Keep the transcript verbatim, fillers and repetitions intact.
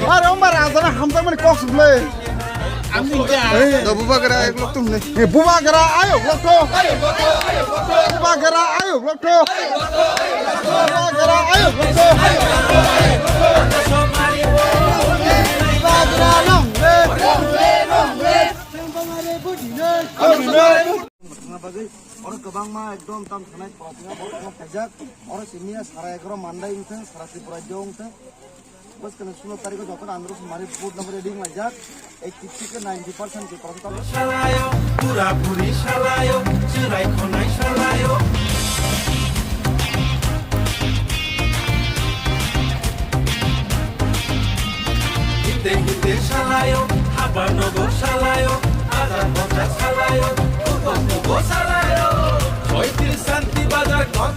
Are omar azana hamjakmani kok sublai. Bubagra ayok lokto hwnwi. Bubagra ayok lokto. Bubagra ayok lokto. Bubagra ayok lokto. Bubagra long live, long live, long live. Thangna bagwi oro kwbangma ekdom tam thanai pora thangna borok thangna phaijak. Oro simi ya sara egaroh Mandai wngthang, sara Tripura rajyo wngthang. Bwskang ni sulo tarikh o joto andro sumari vote number ready wnglaijak. Eighty six ke ninety percent ke koroksa. Salayo, pura puri salayo, chwrai khonai salayo. Hinde hinde salayo, habar nogo salayo, bazar bazar salayo, kubo kubo salayo. Soitir Santi Bazar, Kok